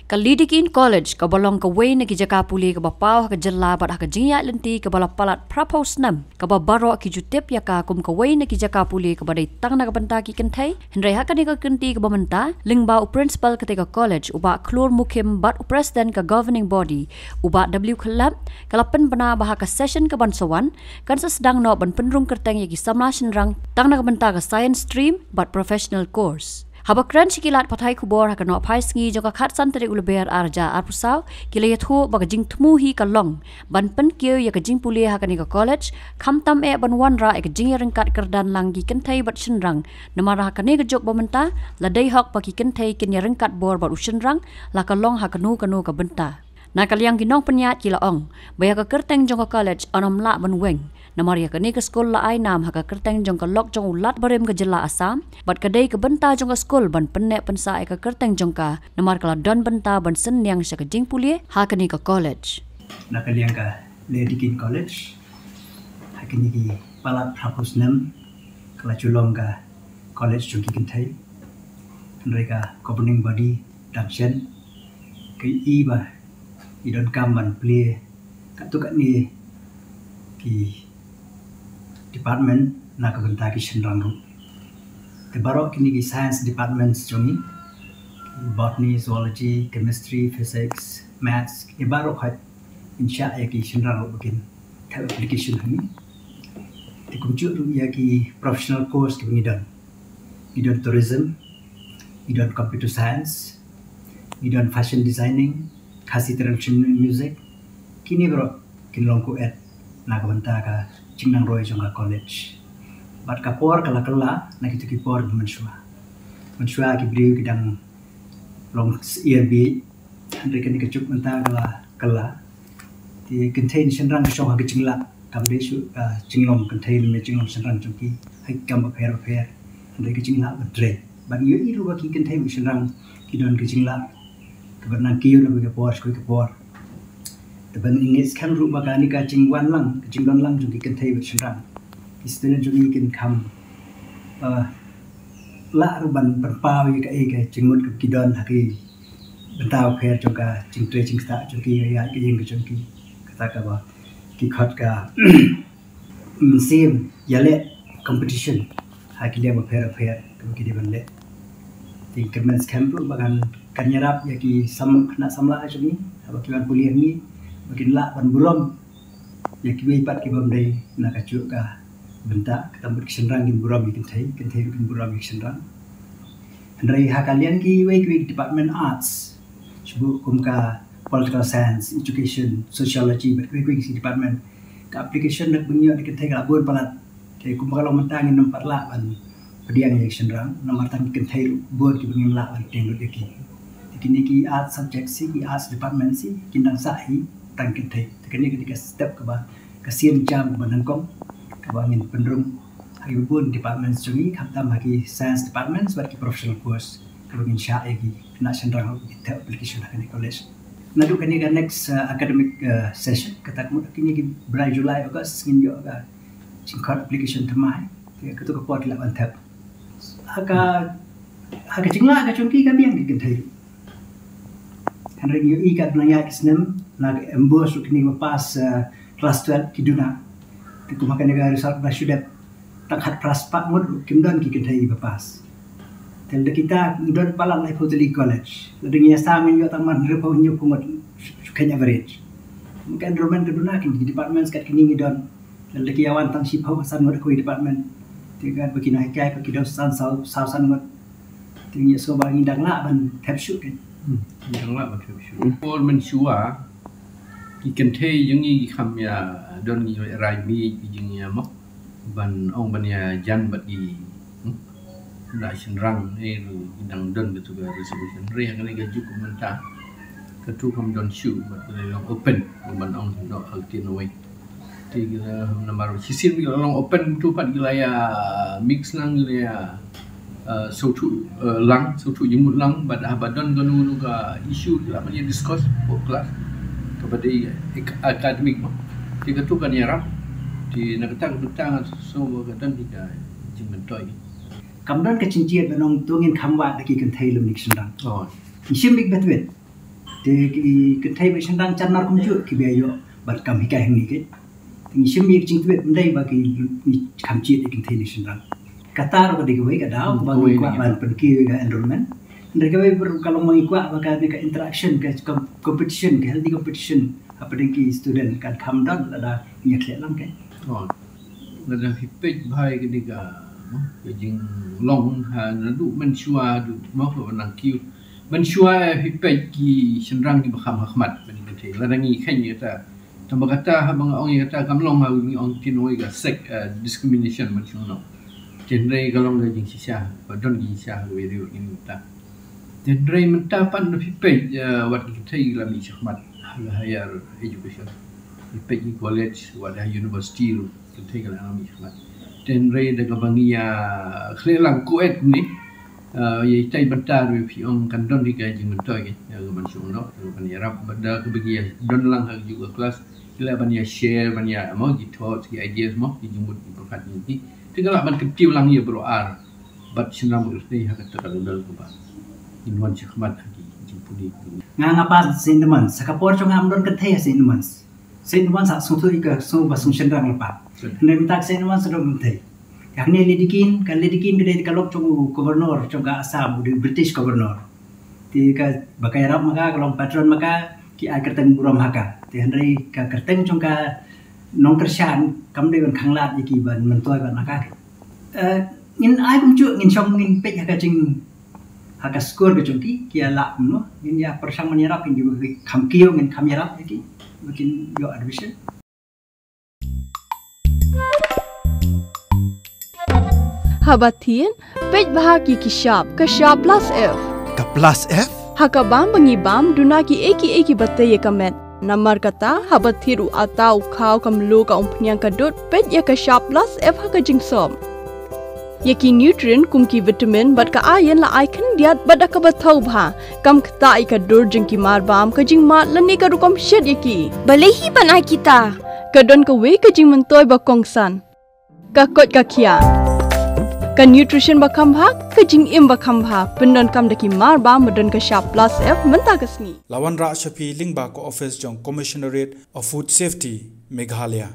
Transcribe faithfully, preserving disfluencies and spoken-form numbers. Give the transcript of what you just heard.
Ka Lady Keane College, kaba long kawei na ki jaka pule kaba paw ha ka jylla bad ha ka jingïaid lynti kaba la palat phraphew snem, kaba baroh ki ju tip ïa ka kum kawei na ki jaka pule kaba dei tang na ka bynta ki kynthei. Hynrei ha kane ka kynti kaba mynta, lyngba u principal katei ka college, u Bah Khlur Mukhim, bad u president ka governing body, u Bah W Khyllep, ka la pynbna ba ha ka session kaban sa wan, kan sa sdang noh ban pynrung kyrteng ïa ki samla shynrang tang na ka bynta ka science stream bad professional course. Haba kren sha ki lad pathai khubor ha ka nohphai sngi jong ka khatsan tarik u Lber arhajar arphew saw, ki la ïathuh ba ka jingthmu hi ka long ban pynkiew ïa ka jingpule ha kane ka college, khamtam eh ban wanrah ïa ka jingïaryngkat kyrdan lang ki kynthei bad shynrang. Namar ha kane ka juk ba mynta, la dei hok ba ki kynthei kin ïaryngkat bor bad u shynrang, la ka long ha kano kano ka bynta. Na ka liang ki nongpynïaid ki la ong ba ïa ka kyrteng jong ka college yn ym lah ban weng, namar ïa kane ka skul la ai nam ha ka kyrteng jong ka lok jong u Lat barim ka jylla Assam, bad ka dei ka bynta jong ka skul ban pynneh pynsah ïa ka kyrteng jong ka, namar ka la don bynta ban synñiang sha ka jingpule ha kane ka college. Na ka liang ka Lady Keane College, ha kine ki palat phraphew snem, ka la ju long ka college jong ki kynthei. Hynrei ka governing body dang shen, ka i ba i donkam ban plie katto katne ki department na ka bynta ki shynrang ruh. Te baroh kine ki science departments jong ngi, botany, zoology, chemistry, physics, maths, kine baroh hoi, in shah ïa ki shynrang ruh ba kin thep application ha ngi. Te kumjuh ruh ïa ki professional course kiba ngi don. Ngi don tourism, ngi don computer science, ngi don fashion designing, Khasi traditional music, kine baroh kin long co-ed na ka bynta ka jingnang roi jong ka college. Bad ka por ka la kylla na kito ki por mynshuwa. Mynshuwa ki briew ki dang long ïa bi, hynrei kane ka juk mynta ka la kylla. Te kynthei ne shynrang ka shong ha ka jinglah, kam dei shuh ka jinglong kynthei ne jinglong shynrang jong ki ha ki kam bapher bapher. Hynrei ka jinglah ban trei. Ban ïohi ruh ba ki kynthei bad shynrang ki don ka jinglah kaba nang kiew na kawei ka por sha kawei ka por. Te ban ngeit skhem ruh ba kane ka jingwan lang, ka jingdon lang jong ki kynthei bad shynrang, ki student jong ngi kin kham, eh, lah ruh ban pynpaw ïa kaei ka jingmut kaba ki don ha ki bynta bapher jong ka jingtrei jingktah jong ki, ïa ka ïing ka jong ki. Kata kaba ki khot ka mynsiem ïaleh competition ha ki liang bapher bapher kaba ki dei ban leh. Te kyrmen skhem ruh ba kan, kan ïarap ïa ki sam, khynnah samla jong ngi haba ki wan pule ha ngi, ba kin lah ban burom ïa kiwei pat ki bym dei na kajuh ka bynta. Kata mut ki shynrang kin burom ïa ki kynthei, kynthei ruh kin burom ïa ki shynrang. Hynrei ha ka liang kiwei kiwei ki department arts, shu buh kum ka political science, education, sociology bad kiwei kiwei ki department, ka application na ka bynta ïa ki kynthei ka la bun palat. Te kumba ka long mynta ngin ym pat lah ban pdiang ïa ki shynrang namar tang ki kynthei ruh bun kiba ngim lah ban pdiang lut ïa ki. Te kine ki arts subject shi, ki arts department shi kin dang sah hi tang kynthei. Te kane ka dei ka step kaba, ka sien jam kaba nyngkong kaba ngin pynrung ha ki bun departments jong ngi, khamtam ha ki science departments bad ki professional course kaba ngin shah ïa ki khynnah shynrang ruh ba ki thep application ha kane college. Naduh kane ka next, uh, academic, uh, session, kata ka mut kine ki bnai July, August ngin ïoh ka jingkhot application thymmai. Te kato ka por ki lah ban thep. Ha ka, ha ka jinglah ka jong ki ka biang ki kynthei. Hynrei ngi ïohi katba nang ïaid ki snem, na ka MBOSE ruh kine kiba pass, eh, class twelve ki duna. Te kum ha kane ka result ba shu dep, tang khatphra spah ngut ruh kim don ki kynthei kiba pass. Te lada kita ngi don palat laiphew tylli college, lada ngi ïa sam ngin ïoh tang man hynriewphew hynñiewphew ngut, shu, shu kheiñ average. Ka enrollment ka duna, ki departments kat kine ngi don, lada ki ïa wan tang shiphew san ngut ha kawei department, te katba ki nonghikai pat ki don san, saw, saw san ngut. Te ngi ïohsngew ba ngi dang lah ban thep shuh kein. Hmm, ngi dang lah ban thep shuh. Por mynshuwa ki kynthei jong ngi ki kham ïa don, ngi rai miej ki jingïa mo ban ong ban ïa jan bad ki, hmm, khynnah shynrang, eh, ruh ngi dang don kato ka reservation. Hynrei ha kane ka juk mynta kato kam don shuh bad ka long open ban ong noh ha ktien wei. Te ki, eh, namar shisien ki la long open, tu pat ki la ïa mix lang, ki la ïa, eh, sngewthuh, eh, lang, sngewthuh jingmut lang, bad haba don kano kano ka issue ki lah ban ïa discuss hapoh class kaba dei ac-, academic mo. Te kato kan ïarap. Te na kata ka bynta nga sngew ba ka don ka jingmyntoi. Kam don ka jingjied ban ong to ngin kham wad da ki kynthei lem ne ki shynrang. Oh. Ngi shim beit beit. Ki kynthei bad shynrang jan mar kumjuh kiba ïoh ban kam hikai hangne. Ngi shim ïa ka jingtbit, ym dei ba ki kham jied ïa ki kynthei ne shynrang. Kata ruh ka dei kawei ka daw ba ngi kwah ban pynkiew ïa ka enrollment. Hynrei kawei ruh ka long ba ngi kwah ba ka dei ka interaction, ka competition, ka healthy competition hapdeng ki student kan kham don lada ngi ïa khleh lang. Lada phi peit bha ïa kane ka, ka jinglong ha naduh mynshuwa haduh mynta ka nang kiew. Mynshuwa phi peit ki shynrang kiba kham ha khmat ban ïa kynthei. Lada ngi kheiñ ïa kata, tang ba kata haba nga ong ïa kata kam long ha ngi ong phin ong ïa ka sex discrimination mynshuwa noh. Hynrei ka long ka jingshisha ba don ki shisha ha kawei ka ri kata. Hynrei mynta pat lada phi peit wat ki kynthei la mih shakhmat ha higher education. Phi peit ki college wat ha university ruh kynthei ka la mih shakhmat. Hynrei da kaba ngi ïa khleh lang co-ed ne ïa itai bynta ruh phi ong kan don hi ka jingmyntoi ka mynshuwa noh ka ban ïarap bad da kaba ngi ïa don lang ha ka juh ka class ki lah ban ïa share ban ïa mo ki thoughts ki ideas mo ki jingmut ki pyrkhat ki. Te ka lah ban kyntiew lang ïa baroh ar bad shynrang bad kynthei ha kata ka dondon kaba ngin wan shakhmat ha ki jingpule. Nga nga pass Saint Edmunds, ha ka por jong nga ym don kynthei ha Saint Edmunds. Saint Edmunds ha sngewthuh ïa ka sngew ba sngew shynrang lypa. Hynrei mynta ka Saint Edmunds ha don kynthei. Ïa kane Lady Keane, ka Lady Keane ka dei ka lok jong u governor jong ka Assam, u dei British governor. Te kaba ka ïarap ma ka ka long patron ma ka, ki ai kyrteng burom ha ka. Te hynrei ka kyrteng jong ka nongkyrshan kam dei ban khanglad ïa ki ban myntoi bad ma ka. Ngin ai kumjuh, ngin shong ngin peit ha ka jing, ha ka score ka jong ki, ki ïa lah kumno. Ngin ïa pyrshang ban ïarap ïa ki, kham kiew ngin kham ïarap ïa ki ba kin ïoh admission. Haba thied, peit bha ki ki shap, ka shap plus F. Ka plus F? Ha ka bam ba ngi bam duna ki ei ki ei kiba tei ïa ka met. Namar kata haba thied u atta u khaw ka mluh ka umphniang ka dud, peit ïa ka shap plus F ha ka jingsop. Ïa ki nutrient kum ki vitamin bad ka iron la ai khyndiat bad da kaba thaw bha. Kam ktah ïa ka dur jong ki marbam, ka jingmad lane ka rukom shet ïa ki. Balei hi ban ai kita? Ka don kawei ka jingmyntoi ba kongsan. Ka koit ka khiah. Ka nutrition ba kham bha, ka jingim ba kham bha. Pyndonkam da ki marbam ba don ka shap plus F mynta ka sngi. La wanrah sha phi lyngba ka office jong Commissionerate of Food Safety, Meghalaya.